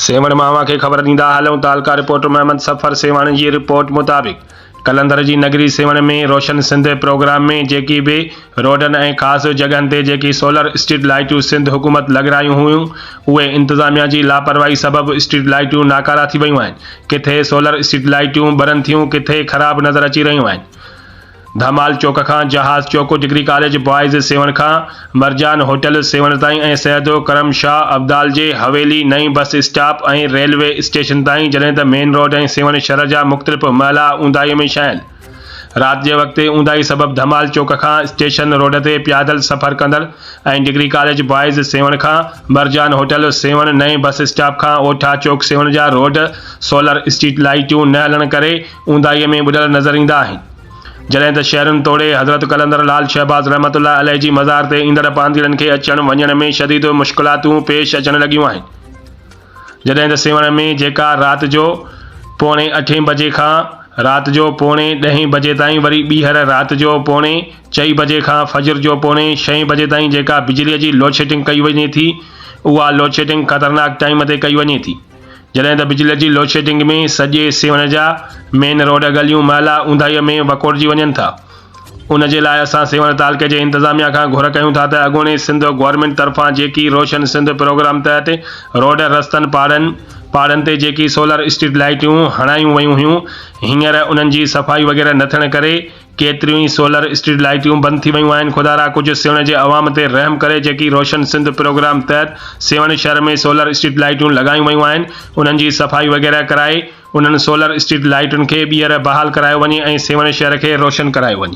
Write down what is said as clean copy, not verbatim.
سيوهڻ مان اوهان کي خبر ڏيندا هلون تعلقه رپورٽر محمد صفر سيوهاڻي جي رپورٽ مطابق قلندر جي نگري سيوهڻ ۾ روشن سنڌ پروگرام ۾ جيڪي به روڊن ۽ خاص جڳهن تي جيڪي سولر اسٽريٽ لائيٽون سنڌ حڪومت لڳرايون هيون اهي انتظاميا جي لاپرواهي سبب اسٽريٽ لائيٽون ناڪارا ٿي ويون آهن ڪٿي سولر اسٽريٽ لائيٽون ٻرن ٿيون ڪٿي خراب نظر اچي رهيون آهن. ڌمال چوڪ کان جهاز چوڪ، ڊگري ڪاليج بوائز سيوهڻ کان مرجان هوٽل سيوهڻ تائين ۽ سيد ڪرم شاهه ابدال جي حويلي نئين بس اسٽاپ ۽ ريلوي اسٽيشن تائين جڏهن ته مين روڊ ۽ سيوهڻ شھر جا مختلف محلا اونداهي ۾ ڇانيل رات جي وقت اونداهي سبب ڌمال چوڪ کان اسٽيشن روڊ تي پيادل سفر ڪندڙ ۽ ڊگري ڪاليج بوائز سيوهڻ کان مرجان هوٽل سيوهڻ نئين بس اسٽاپ کان اوٺا چوڪ سيوهڻ جا روڊ سولر اسٽريٽ لائيٽون نه هلڻ ڪري اونداهيء ۾ ٻڏل نظر ايندا آهن. جڏهن ته شهرين توڙي حضرت قلندر لعل شهباز رحمة الله عليه جي مزار تي ايندڙ پانڌيئڙن کي اچڻ وڃڻ ۾ شديد مشڪلاتون پيش اچڻ لڳيون آهن. جڏهن ته سيوهڻ ۾ جيڪا رات جو پوڻي اٺين بجي کان رات جو پوڻي ڏهين بجي تائين وري ٻيهر رات جو پوڻي چئي بجي کان فجر جو پوڻي ڇهين بجي تائين جيڪا بجليء جي لوڊشيڊنگ ڪئي وڃي ٿي اها لوڊشيڊنگ خطرناڪ ٽائيم تي ڪئي وڃي ٿي. جڏهن ته بجلي جي لوڊشيڊنگ ۾ سڄي سيوهڻ جا مين روڊ، ڳليون، محلا اونداهيء ۾ وڪوڙجي وڃن ٿا. ان جي لاء اسان سيوهڻ تعلقي جي انتظاميا کان گهر ڪيون ٿا ته اڳوڻي سنڌ گورنمينٽ طرفان جيڪي روشن سنڌ پروگرام تحت روڊ، رستن، پاڙن پاڙن تي جيڪي سولر اسٽريٽ لائيٽون هڻايون ويون هيون هينئر انهن جي صفائي وغيره نه ٿيڻ ڪري ڪيتريون ئي سولر اسٽريٽ لائيٽيون بند ٿي ويون آهن خدارا ڪجهه سيوهڻ جي عوام تي رحم ڪري جيڪي روشن سنڌ پروگرام تحت سيوهڻ شهر ۾ سولر اسٽريٽ لائيٽيون لڳايون ويون آهن انهن جي صفائي وغيره ڪرائي انهن سولر اسٽريٽ لائيٽن کي ٻيهر بحال ڪرايو وڃي ۽ سيوهڻ شهر کي روشن ڪرايو وڃي.